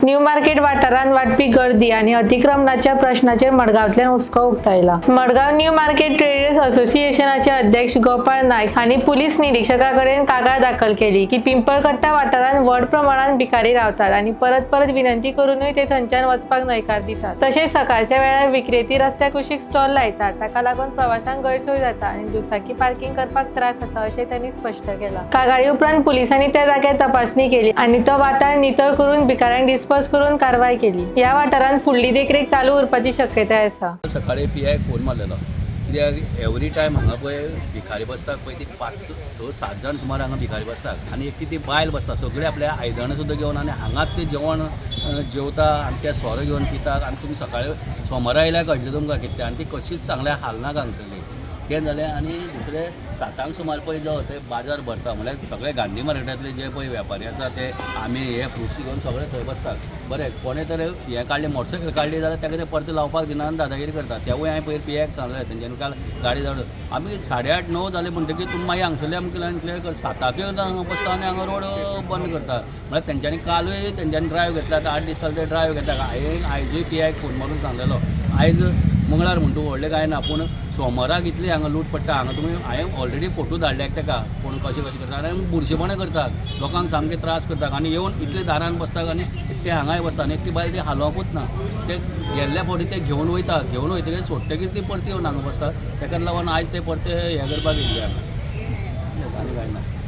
New market वाठारांत वाडपी गर्दी आनी अतिक्रमणाच्या प्रश्नाचेर मडगांवतल्यान हुस्को उक्तायला. मडगांव न्यू मार्केट ट्रेडर्स असोसिएशनाचे अध्यक्ष गोपाळ नायक हांणी पुलीस निरीक्षका कडेन कागाळ दाखल केली की पिंपळकट्टा वाठारांत व्हड प्रमाणात भिकारी रावतात आनी परत परत विनंती करूनय ते थंयच्यान वचपाक न्हयकार दितात. तशेंच सकाळच्या वेळार विक्रेती रस्त्या कुशीक स्टॉल लायतात, ताका लागून प्रवाशांक गैरसोय जाता आनी दुचाकी पार्किंग करपाक त्रास जाता, अशें त्यांनी स्पश्ट केलां. कागाळी उपरांत पुलिसांनी त्या जाग्यार तपासणी केली आनी तो वाठार नितळ करून भिकाऱ्यांक डिस्पर्स करून कारवाय केली. ह्या वाठारांत फुडली देखरेख चालू उरपाची शक्यताय आसा. सकाळी पी आयक फोन मारलेलो, कित्याक एवरी टायम हांगा पळय भिकारी बसतात पळय, ती पांच स सात जाण सुमार हांगा भिकारी बसतात आनी एकटी ती बायल बसता. सगळे आपल्या आयदनां सुद्दां घेवन आनी हांगाच ते जेवण जेवता आनी ते सोरो घेवन पितात. आनी तुमी सकाळी सोमारा आयल्यार कळटलें तुमकां कितें. आनी ती कशीच सांगल्यार हालना हांगसरली. तें जालें. आनी दुसरें, 7 आंक सुमार पळय जो थंय बाजार भरता, म्हणल्यार सगळे गांधी मार्केटांतले जे पळय वेपारी आसा, ते आमी हे फ्रुट्स घेवन सगळे थंय बसतात. बरें, कोणें तर हें काडलें, मोटरसायकल काडली जाल्यार ताका ते परते लावपाक दिना आनी दादागिरी करता. तेवूय हांवें पयर पी आयक सांगलें. तेंच्यांनी काल गाडी धाडून आमी 8:30 9 जालें म्हणटकीर तुमी मागीर हांगसरले आमकां लायन क्लियर कर. 7 आंक येवन हांगा बसता आनी हांगा रोड बंद करता. म्हळ्यार तेंच्यांनी कालूय तेंच्यांनी ड्रायव्ह घेतला. आतां 8 दीस जाले ते ड्रायव्ह घेतला. हांवें आयजूय पी आयक फोन मारून सांगलेलो, आयज मंगळार म्हणटा व्हडलें कांय ना, पूण सोमाराक इतली हांगा लूट पडटा. हांगा तुमी, हांवें ऑलरेडी फोटो धाडले ताका, कोण कशें कशें करता आनी बुरशेपणां करतात, लोकांक सामके त्रास करतात आनी येवन इतले दारान बसतात आनी ते हांगाय बसता आनी एकटी बायल ती हालोवंकूच ना. ते गेल्ल्या फावटी ते घेवन वयता, घेवन वयतकीर सोडटकीर ती परती येवन हांगा बसता. ताका लागून आयज ते परते हें करपाक येयल्ले हांगा. आनी कांय ना.